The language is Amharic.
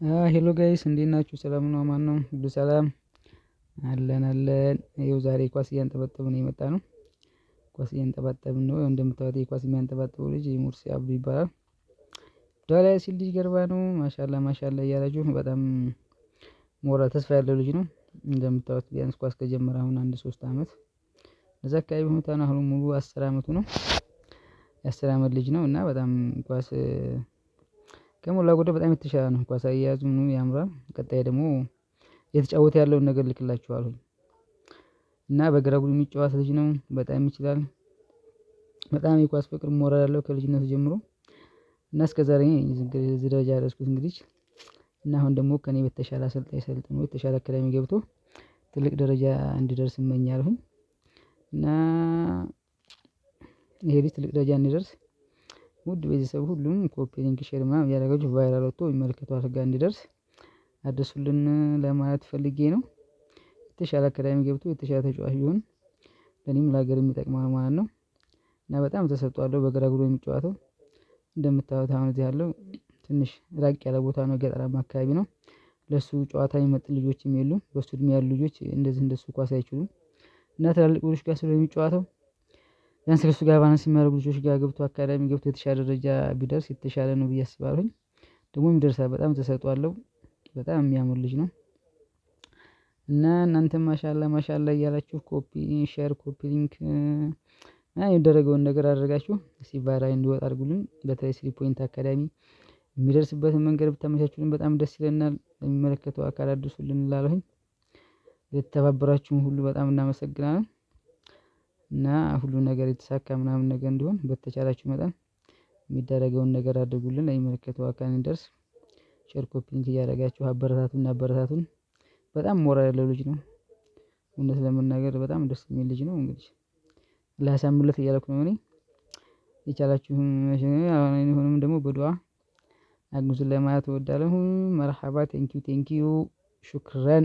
Hello guys፣ እንዴት ናችሁ? ሰላም ነው? አማን ነው? ሁሉ ሰላም አለን አለን። ይኸው ዛሬ ኳስ እያንጠባጠብን ነው የመጣ ነው። ኳስ እያንጠባጠብን ነው። እንደምታዩት የኳስ የሚያንጠባጥበው ልጅ ሙርሲ አብዱ ይባላል። ዳላ ሲል ልጅ ገርባ ነው። ማሻላ ማሻላ እያላችሁ በጣም ሞራል ተስፋ ያለው ልጅ ነው። እንደምታዩት ቢያንስ ኳስ ከጀመረ አሁን አንድ 3 አመት እዛ አካባቢ ሁኔታ ነው። አሁን ሙሉ 10 አመቱ ነው። የ10 አመት ልጅ ነው እና በጣም ኳስ ከሞላ ጎደል በጣም የተሻለ ነው። ኳስ አያያዙ ምኑ ያምራል። ቀጣይ ደግሞ እየተጫወተ ያለውን ነገር ልክላችኋለሁ። እና በግራ እግሩ የሚጫወት ልጅ ነው። በጣም ይችላል። በጣም የኳስ ፍቅር ሞራል ያለው ከልጅነቱ ጀምሮ እና እስከ ዛሬ እዚህ ደረጃ ያደረስኩት እንግዲህ እና አሁን ደግሞ ከእኔ በተሻለ አሰልጣኝ ሰልጥኖ የተሻለ አካዳሚ ገብቶ ትልቅ ደረጃ እንዲደርስ እመኛለሁኝ። እና ይሄ ልጅ ትልቅ ደረጃ እንዲደርስ ውድ ቤተሰብ ሁሉም copy link፣ share ምናምን እያደረጋችሁ viral ወጥቶ የሚመለከተው አካል ጋር እንዲደርስ አድርሱልን ለማለት ፈልጌ ነው። የተሻለ አካዳሚ ገብቶ የተሻለ ተጫዋች ቢሆን ለኔም ለሀገርም ይጠቅማል ማለት ነው። እና በጣም ተሰጥኦ አለው፣ በግራ እግሩ የሚጫወተው። እንደምታዩት አሁን እዚህ ያለው ትንሽ ራቅ ያለ ቦታ ነው፣ ገጠራማ አካባቢ ነው። ለሱ ጨዋታ የሚመጥን ልጆችም የሉም። በሱ እድሜ ያሉ ልጆች እንደዚህ እንደሱ ኳስ አይችሉም። እና ትላልቅ ልጆች ጋር ስለሆነ የሚጫወተው ቢያንስ ከእሱ ጋር balance የሚያደርጉ ልጆች ጋር ገብቶ አካዳሚ ገብቶ የተሻለ ደረጃ ቢደርስ የተሻለ ነው ብዬ አስባለሁኝ። ደግሞም ይደርሳል፣ በጣም ተሰጥኦ አለው። በጣም የሚያምር ልጅ ነው። እና እናንተም ማሻላ ማሻላ እያላችሁ copy share፣ copy link እና የሚደረገውን ነገር አድርጋችሁ እስቲ viral እንዲወጣ አድርጉልን። በተለይ Three Point Academy የሚደርስበትን መንገድ ብታመቻቹልን በጣም ደስ ይለናል። የሚመለከተው አካል አድርሱልን እላለሁኝ። የተባበራችሁን ሁሉ በጣም እናመሰግናለን። እና ሁሉ ነገር የተሳካ ምናምን ነገር እንዲሆን በተቻላችሁ መጠን የሚደረገውን ነገር አድርጉልን። ለሚመለከተው አካል እንዲደርስ share፣ copy link እያደረጋችሁ አበረታቱን አበረታቱን። በጣም ሞራል ያለው ልጅ ነው። እውነት ለመናገር በጣም ደስ የሚል ልጅ ነው። እንግዲህ አላህ ያሳምርለት እያልኩ ነው እኔ። የቻላችሁም አሁንም ደግሞ በዱዓ አግዙን ለማለት እወዳለሁ። መርሐባ፣ thank you, thank you፣ شكرا።